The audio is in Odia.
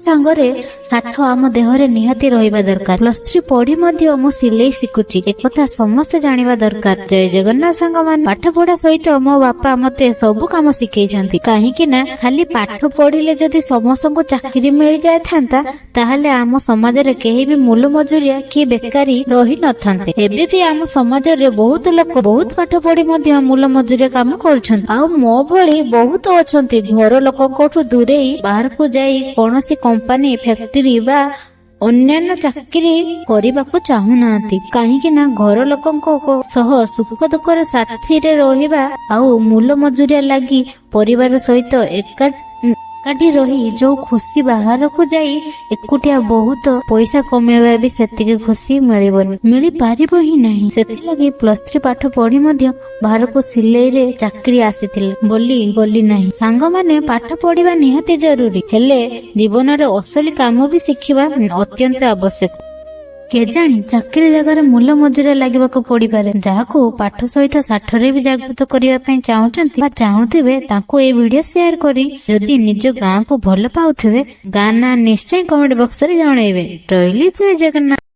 ସାଙ୍ଗରେ ଷାଠ ଆମ ଦେହରେ ନିହାତି ରହିବା ଦରକାର। +3 ପଢି ମଧ୍ୟ ମୁଁ ସିଲେଇ ଶିଖୁଛି, ଏକଥା ସମସ୍ତେ ଜାଣିବା ଦରକାର। ଜୟ ଜଗନ୍ନାଥ ସାଙ୍ଗମାନେ। ପାଠ ପଢା ସହିତ ମୋ ବାପା ମତେ ସବୁ କାମ ଶିଖେଇଛନ୍ତି, କାହିଁକି ନା ଖାଲି ପାଠ ପଢିଲେ ଯଦି ସମସ୍ତଙ୍କୁ ଚାକିରି ମିଳି ଯାଇଥାନ୍ତା, ତାହେଲେ ଆମ ସମାଜରେ କେହି ବି ମୂଲ ମଜୁରିଆ କି ବେକାରୀ ରହି ନଥାନ୍ତେ। ଏବେ ବି ଆମ ସମାଜରେ ବହୁତ ଲୋକ ବହୁତ ପାଠ ପଢି ମଧ୍ୟ ମୂଲ ମଜୁରିଆ କାମ କରୁଛନ୍ତି। ଆଉ ମୋ ଭଳି ବହୁତ ଅଛନ୍ତି, ଘର ଲୋକଙ୍କଠୁ ଦୂରେଇ ବାହାରକୁ ଯାଇ କୌଣସି କମ୍ପାନୀ, ଫ୍ୟାକ୍ଟ୍ରି ବା ଅନ୍ୟାନ୍ୟ ଚାକିରି କରିବାକୁ ଚାହୁଁନାହାନ୍ତି। କାହିଁକି ନା ଘର ଲୋକଙ୍କ ସହ ସୁଖ ଦୁଃଖରେ ସାଥିରେ ରହିବା ଆଉ ମୂଲ ମଜୁରିଆ ଲାଗି ପରିବାର ସହିତ ଏକାଠି ରହି ଯୋଉ ଖୁସି, ବାହାରକୁ ଯାଇ ଏକୁଟିଆ ବହୁତ ପଇସା କମେଇବା ବି ସେତିକି ଖୁସି ମିଳିବନି, ମିଳିପାରିବ ହିଁ ନାହିଁ। ସେଥିଲାଗି +3 ପାଠ ପଢି ମଧ୍ୟ ବାହାରକୁ ସିଲେଇରେ ଚାକିରି ଆସିଥିଲା ବୋଲି ଗଲି ନାହିଁ। ସାଙ୍ଗମାନେ, ପାଠ ପଢିବା ନିହାତି ଜରୁରୀ, ହେଲେ ଜୀବନରେ ଅସଲି କାମ ବି ଶିଖିବା ଅତ୍ୟନ୍ତ ଆବଶ୍ୟକ। କେଜାଣି ଚାକିରି ଜାଗାରେ ମୂଲ ମଜୁରିଆ ଲାଗିବାକୁ ପଡିପାରେ। ଯାହାକୁ ପାଠ ସହିତ ଷାଠରେ ବି ଜାଗୃତ କରିବା ପାଇଁ ଚାହୁଁଛନ୍ତି ବା ଚାହୁଁଥିବେ, ତାଙ୍କୁ ଏଇ ଭିଡିଓ ସେୟାର କରି ଯଦି ନିଜ ଗାଁକୁ ଭଲ ପାଉଥିବେ, ଗାଁ ନାଁ ନିଶ୍ଚୟ କମେଣ୍ଟ ବକ୍ସରେ ଜଣେଇବେ। ରହିଲି, ଜୟ ଜଗନ୍ନାଥ।